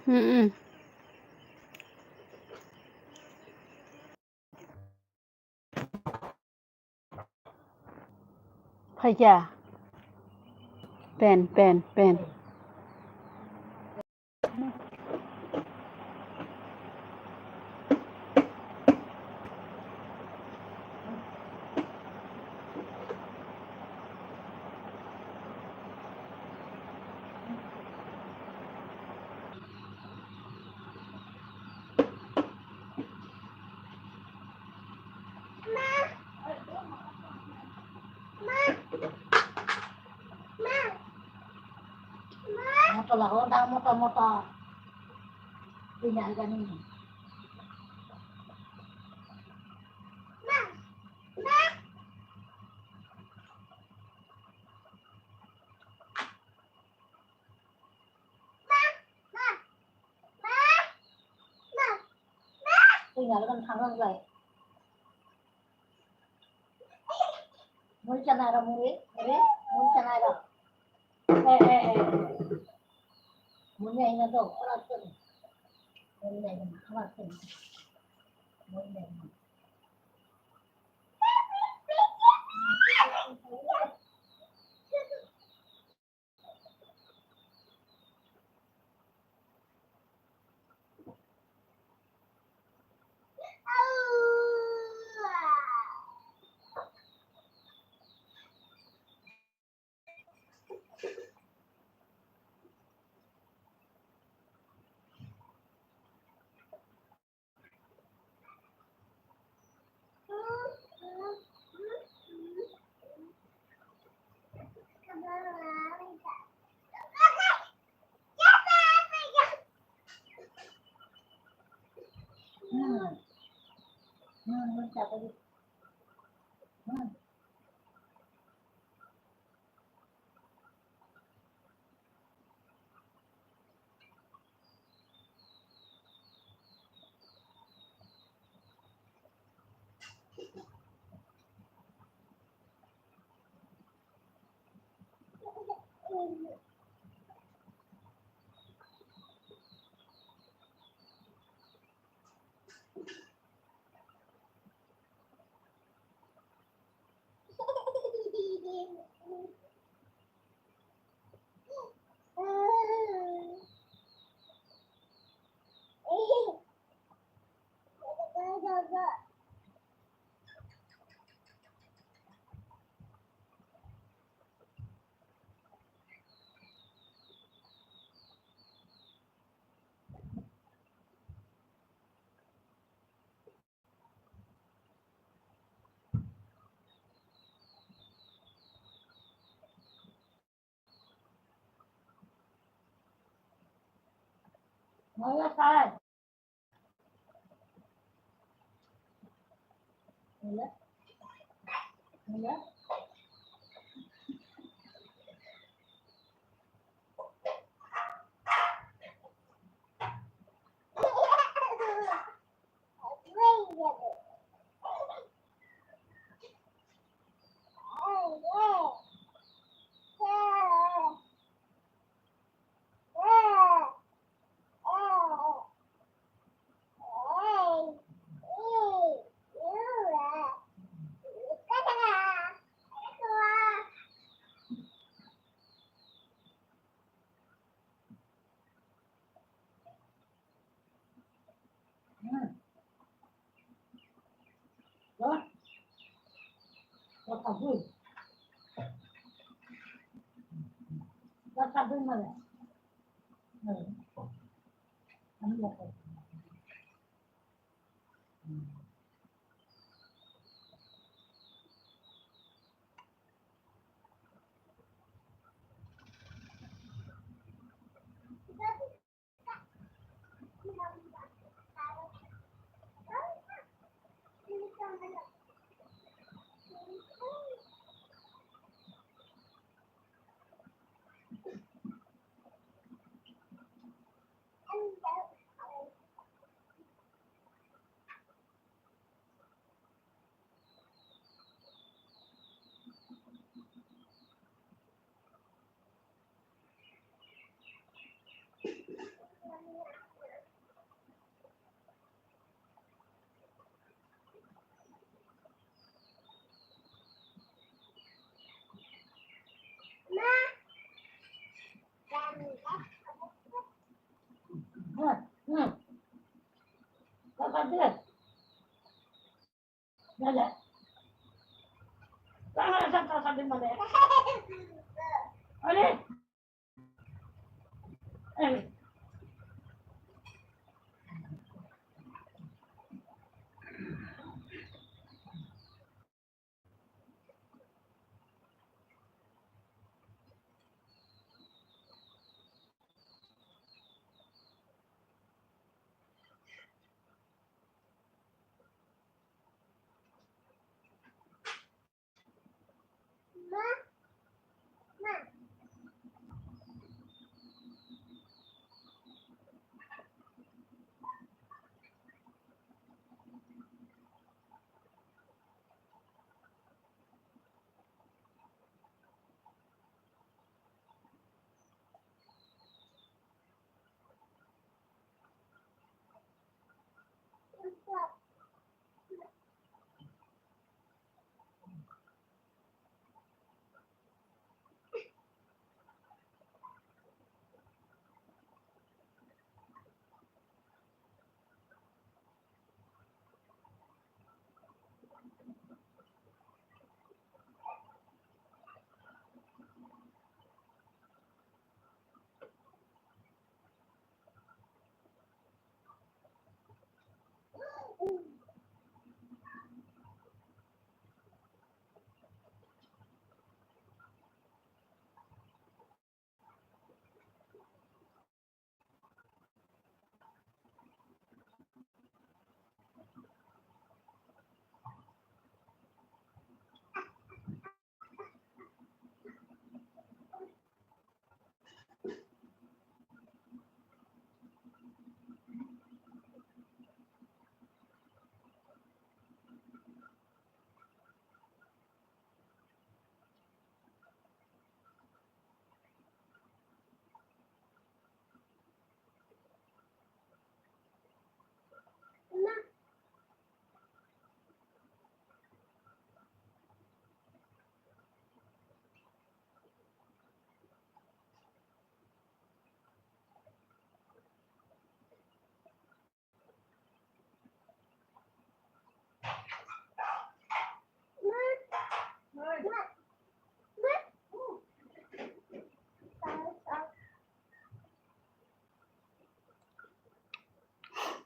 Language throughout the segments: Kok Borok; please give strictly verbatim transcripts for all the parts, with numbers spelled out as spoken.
Hmm. Phaikha. Pen, pen, pen. Moto lago da, moto, moto. Tinggal gani. Tinggal kan thangang lai. Muri chanai ro, muri, muri, muri chanai ro. Eh, eh, eh, eh. Muri ai na do, khalas kar. Muri ai na, khalas kar. Muri ai na.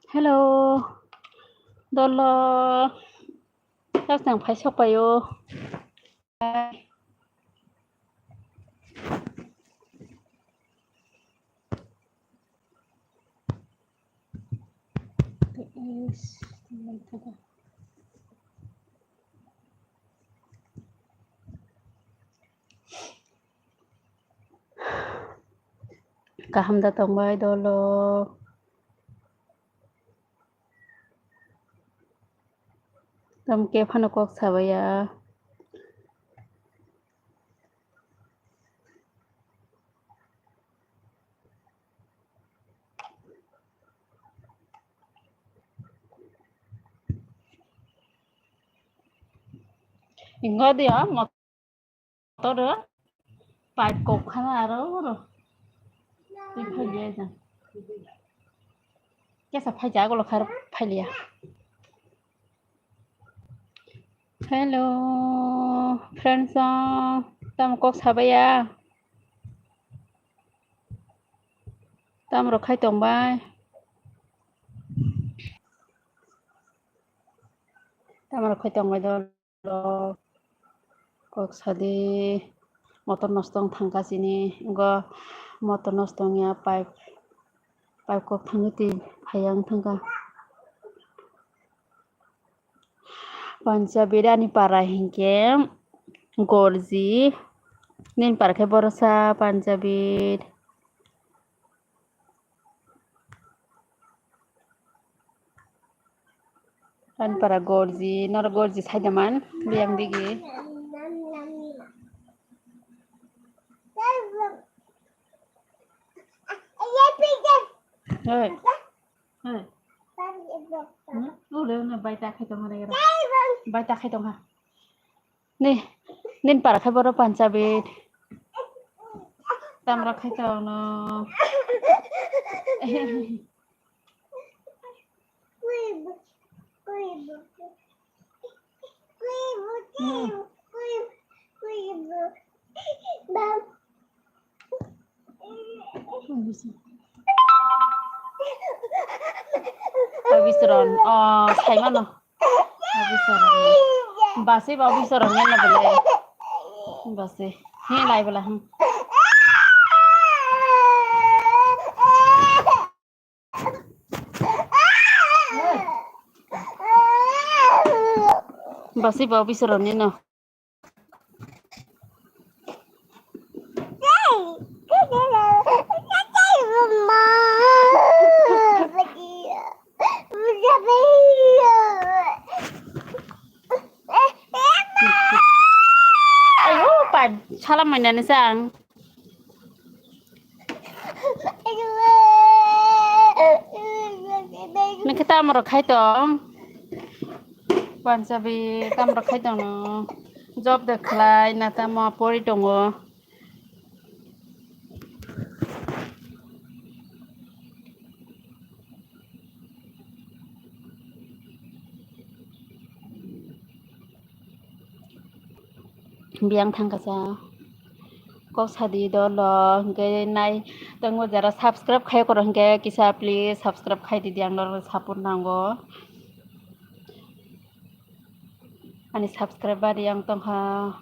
Hello, dolo, tak tang phai sok paio. Kaham da tongbai dolo. Tamo khe phano kok sabaiya. Ingo dia, motor o pipe kok khana aro ro. Twi phai liya jang. Kesa phai ja, golo khar phai liya. Hello, friends, tamo kok sabaiya? Tamo rok khai tongbai? Tamo rok khai tongbai do? Kok sadi, motor nosto wng thangkha chini, go motor nosto wngya, pipe, pipe kok thangwi twi phaiya wng thangkha. Panchabir ani para hinkhe Gorji, nini para khe Borosa Panchabir. Ani para Gorji, norok Gorji sai da man, biyang digi. Hey. Hey. Hmm? Ule, ule, bai ta khai tong ha, bai ta khai tong ha. Ni, nin para khe boro Panchabir. Tamra khai tong no. Hmm. Oi, Bisoron. Oh, sai mano. Oi, Bisoron. Basi ba Bisoron ni na bele. Basi. Ni lai bela, hmm. Basi ba Bisoron ni no. Ayo, pa, salam mainani sang. Nang khe tamo rok khai tong? Panchabi tamo rok khai tong no? Job de khlai na tamo pori tongo? Biyang thang kasa. Kok sadi dolo, hingke nai tongmo jara subscribe khai koro hingke kisa please subscribe khai didi, ang norok support nango. Ani subscriber yang tongkha.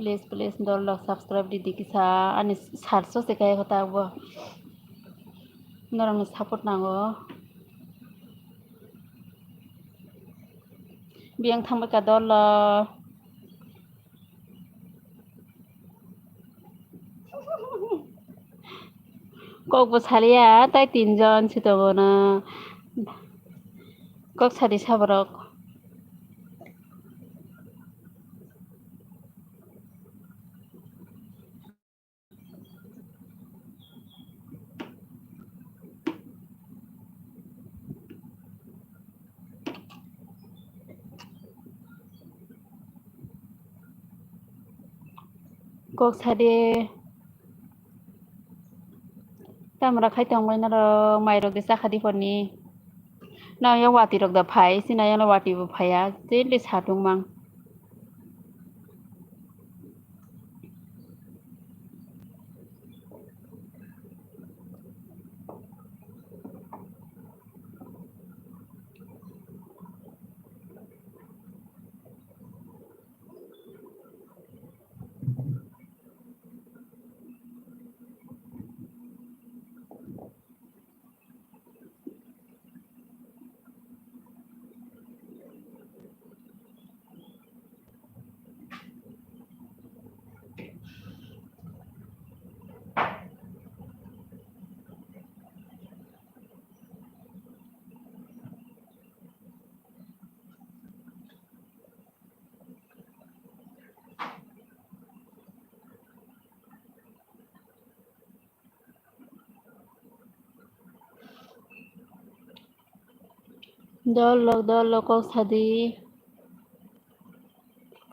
Please, please, dol rok subscribe didi kisa. Ani sarso se kaya kota bo. Norokni support nango. Biyang thangbai ka dol rok. Kok bo saliya, tai tinjon si tongo na. Kok sadi saborok. Kok sadi. Tamra khai tongbai norok, mairok de chakha di porni. Nang yang wati rok da phai, sina yang wati bo phaiya, jeli satung mang. Dol lok, dol lok, kok sadi.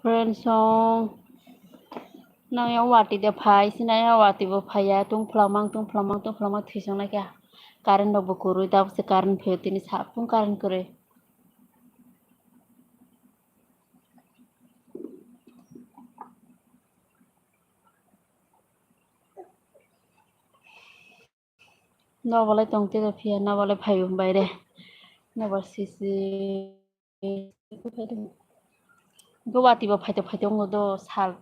Friend song. Nang yang wati de phai, sinai yang wati bo phaiya. Tung phlamang, tung phlamang, tung phlamang thisong nai kha. Current rok bo kwrwi, tabuk se current phaiyo, tini sa phung current kwrwi. Nobo lai tong tei phiya, nobo lai phaio baire. Nobo sisi. Go wati bo phaito phaito wngo do sal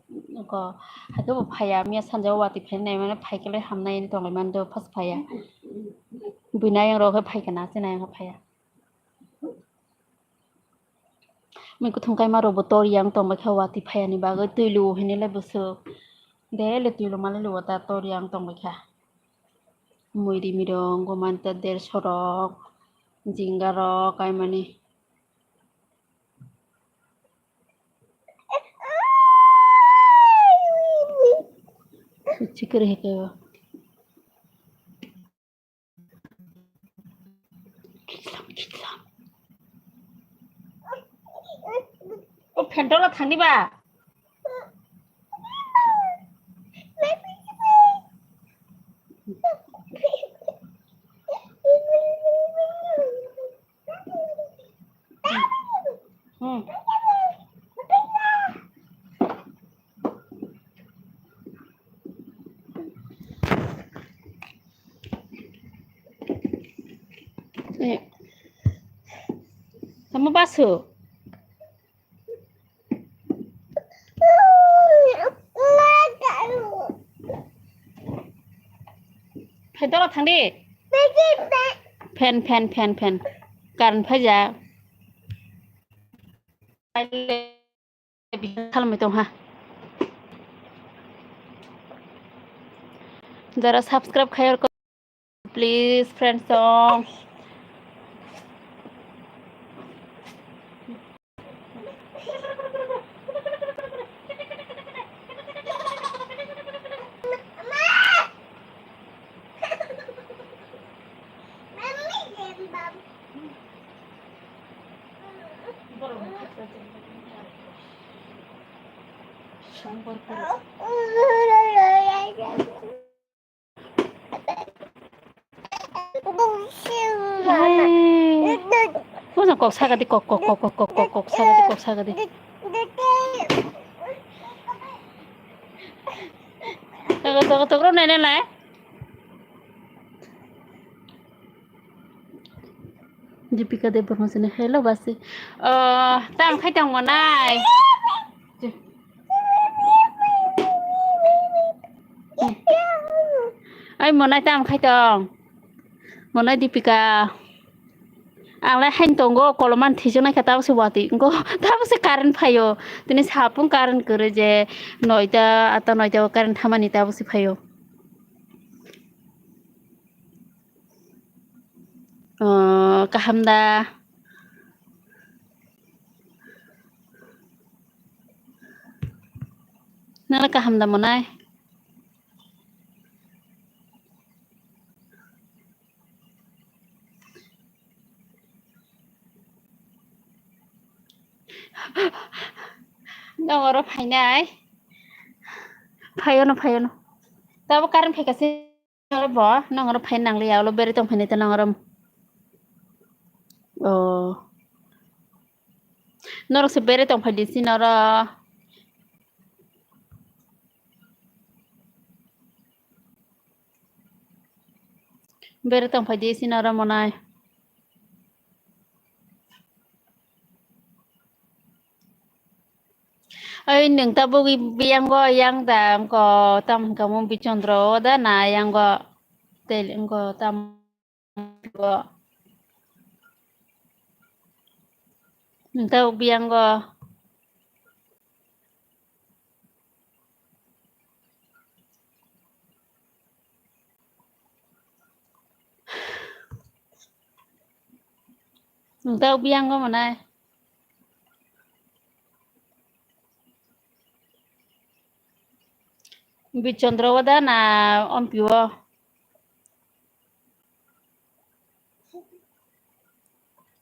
ko. Haikhe bo phaiya, miya sanja o wati phainai mane phaikhe lai hamnai ani tonglai mani do phas phaiya. Buina yang rok khe phaikha na, chini yang phaiya. Mui kuthung kaima rok bo tor yang tongbai kha wati phaiya ni bagwi twi lu hini le bwswk. Daily twi lu mali lu ta tor yang tongbai kha. Mui rimi rok wngkha manta derso rok, jinga rok kaimani. Chikir hike o. O phentola thangni ba. Hmm. Eh. Tamo baso. Phen tola thangdi. Phen, phen, phen, phen. Current phaija. Khalmai tong ha. Jara subscribe khai or ko, please, friend song. Hey. Kok sa kadi kok, kok, kok, kok, kok, kok, kok sa kadi, kok sa kadi. Toko, toko, toko, nene lai. Deepika Debbarma sini, hello basi. Oh, tam khai tong monai. Ai monai tam khai tong. Monai Deepika. Ang lai hain tongo, koloman thijaknai kha, tabuk se wati wngkho, tabuk se current phaio. Tini sapung current kwrwi je noita, ata noita o current thamani tabuk se phaio. Oh, kaham da? Nang kaham da monai? Nong oro phainai. Phaiono, phaiono. Tabo current phaikha se oro bo, nong oro phai nangliya, ulo bere tong phainai ta nong oro. Oh. Norok se bere tong phai di si noro. Bere tong phai di si noro monai. Oi, nwng tabuk biyango yang da, wngko tam hwnkha mo Bichandra o da na yango tel wngko tam. Nwng tabuk biyango. Nwng tabuk biyango monai. Bichandra o da na ompi o?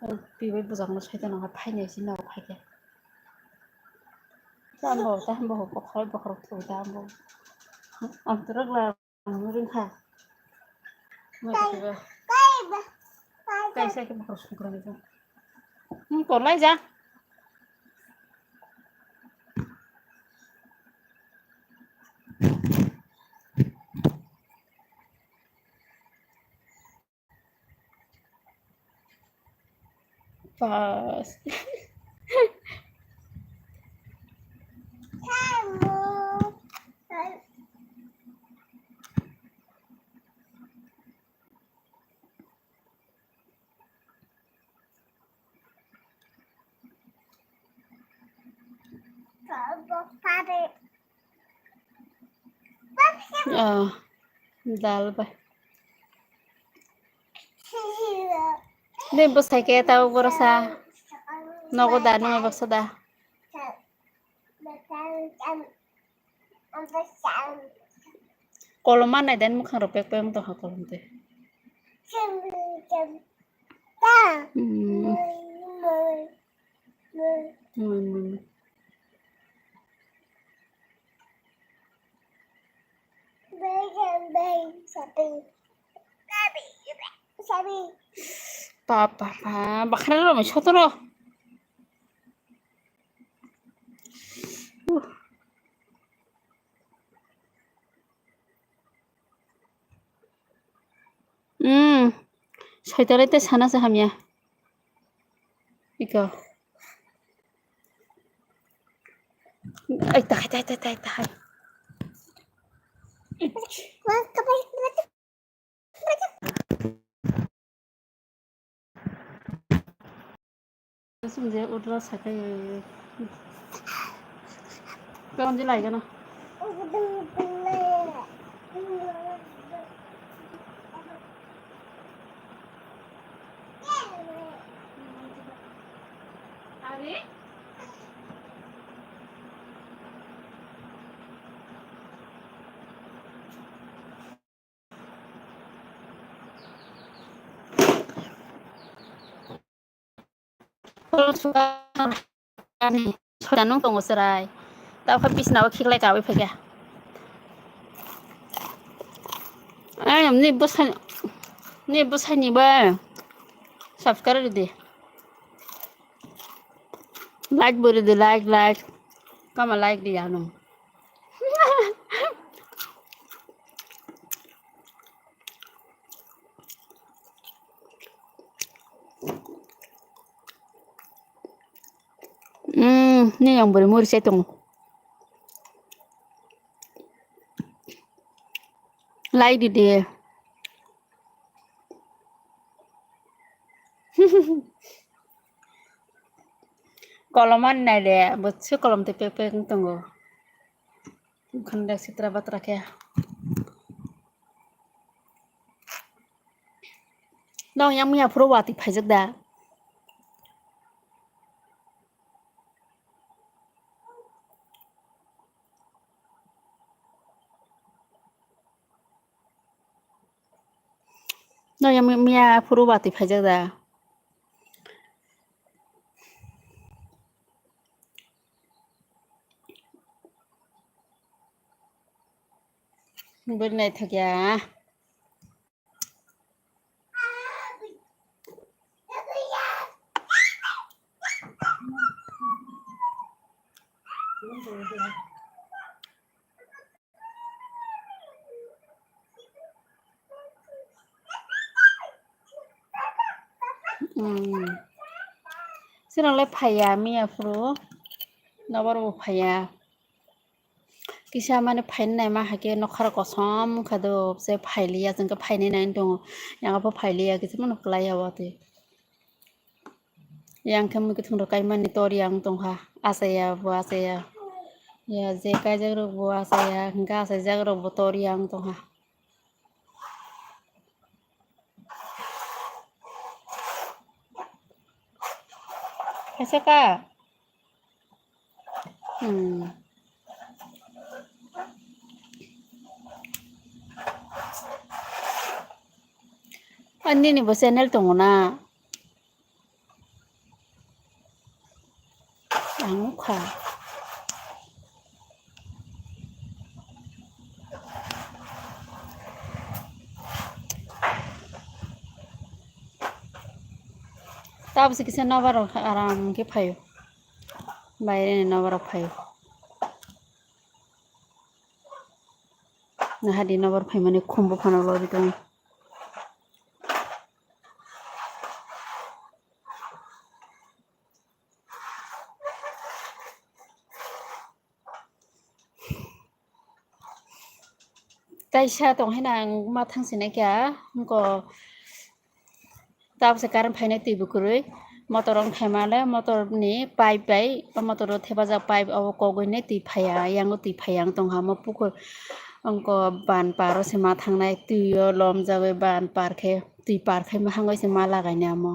Twi bai bwjakno saitan wngkha, phainai se norok hai khe. Tambo, tambo, bokhorok, bokhorok thwi tambo. Ang twrwk la rwngkha. Kaisa khe bokhorok songkra nai. Hmm, kolai ja. Pas. Ah, dal bai. Ni bwsai khe tabuk borok sa. Nogo da, nungni baksa da. Kolom ma nai dan mwkhang rok pek pek wng tongkha kolom twi. Hmm. Hmm, hmm. Pa, pa, pa, bakhra rw mai sotoro. Hmm. Soitore te sana se hamya. Iko. Ai, tahai, tahai, tahai, tahai, tahai. Sumje udra sakai. Kau je lai gana. Are? Soita nung tongo chwrai. Tamo khe bisna o khiklai kawi phaikha. Ai, ni bwsai, ni bwsai ni ba. Subscribe rwdi. Like bo rwdi, like, like. Kama like di ano. Hmm, ni yang beri muri saya tong. Lai di de. Kolom ani nai de, bwswk kolom tei pek pek wng tongo. Khanda sitra batra khe. Nong yang miya phuru watwi phaijak da. No, ya mi-, miya phuru watwi phaijak da. Bwrwi naithok ya. Hmm. Sirang le phaiya miya phuru. Nobar bo phaiya. Kisa mane phainai ma hai khe nokha rok kosom wngkha do, se phailiya, chwng khe phainai nai tongo. Yang bo phailiya, kisa mano kwlaiya watwi. Yang khe mwkhwtwng rok kaimani tor yang tongkha, achaiya bo achaiya. Ya je kaijak rok bo achaiya, hwnkhe achaijak rok bo tor yang tongkha. Kaisa ka? Hmm. Ani ni bo channel tongo na? Tabuk se kisa nobar rok aram khe phaio. Baire ni nobar rok phaio. Nahadi nobar phaimani khumbo phano lori tongo. Kaisa tong haino ang ma thang sinai kha, wngkha tabuk se current phainai twi bo kwrwi, motor wng khaima le motor ni pipe bai, o motor o thepajak pipe obo kogwi nai twi phaiya, yango twi phaiya wng tong kha, omo pukur wngkha ban par o se ma thangnai twi o lomjagwi ban par khe, twi par khe ma hangwi se ma lagai nai omo.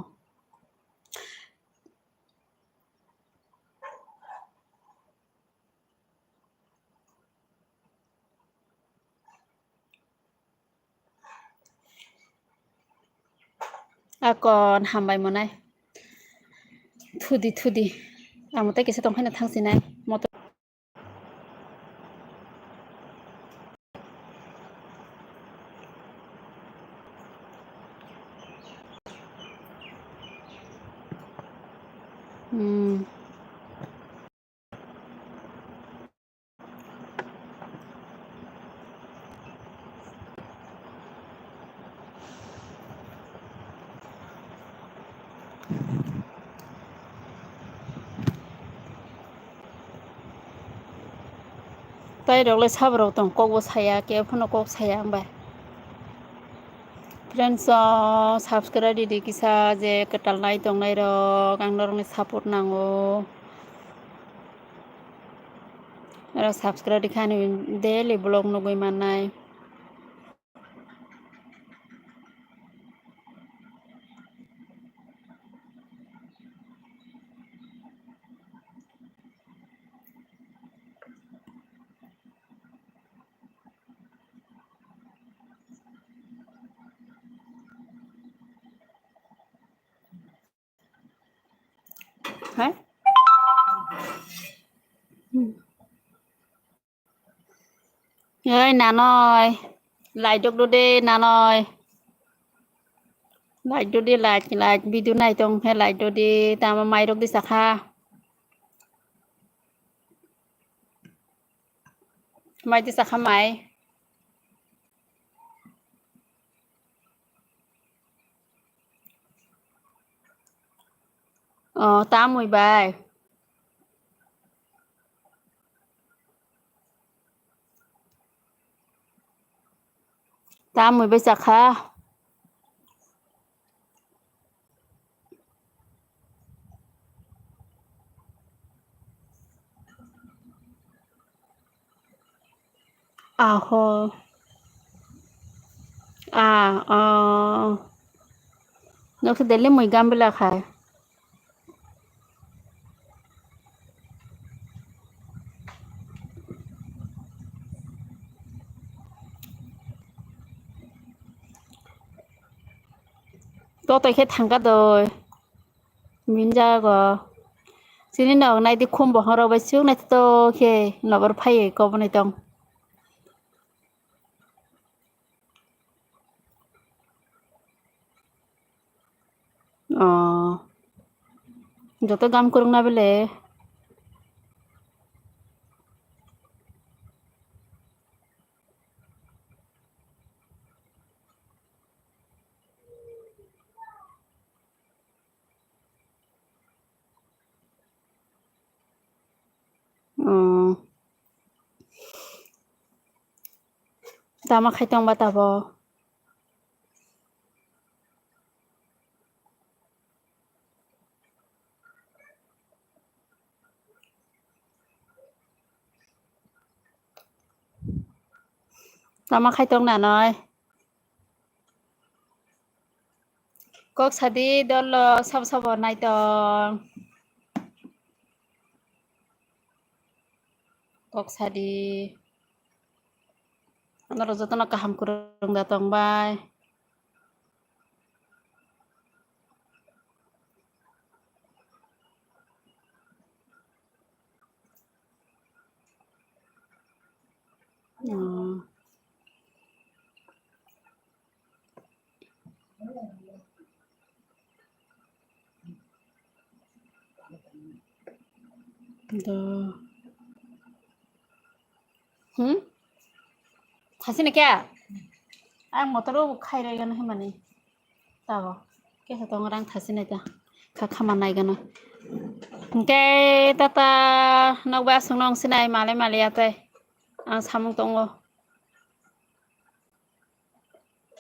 Akon hambai monai. Thudi, thudi. Amo tei kisa tong phai na thang sinai. Motor. Hmm. Tai rok le sabo rok tong, kok bo saya, kebo phano kok saya ang bai. Friends, o subscribe ridi kisa je kwtal nai tong nai rok, ang norok ni support nango. Oro subscribe rikha ani daily vlog nugwi mannai. Hai. Hmm. Oi nanoi, like rok do de nanoi. Like do de, like, like, video nai tong he like do de, tamo mai rok di sakha. Mai di sakha mai. O, tamwi bai. Tamwi bai chakha. Aho. A, o. Noksa deli mui gambila khai. Totoi khe thangkha doi. Min jago. Chini nog nai di khum bohong rok bai chuk nai to khe nobar phai kobonai tong. O. Joto gam kwrwngna bele. O. Tama khai tongba tabo. Tama khai tong nanoi. Kok sadi dol rok sabo sabo nai tong. Kok sadi. Norok jotono kaham kwrwng da tong bai. Hmm. Do. Hmm? Thasina kya? Ang motor o khai rai gana himani. Tago. Kesa tong rang thasina ta. Kha khama nai gana. Hingke tata nokba aswk nong sinai male male atai. Ang samung tongo.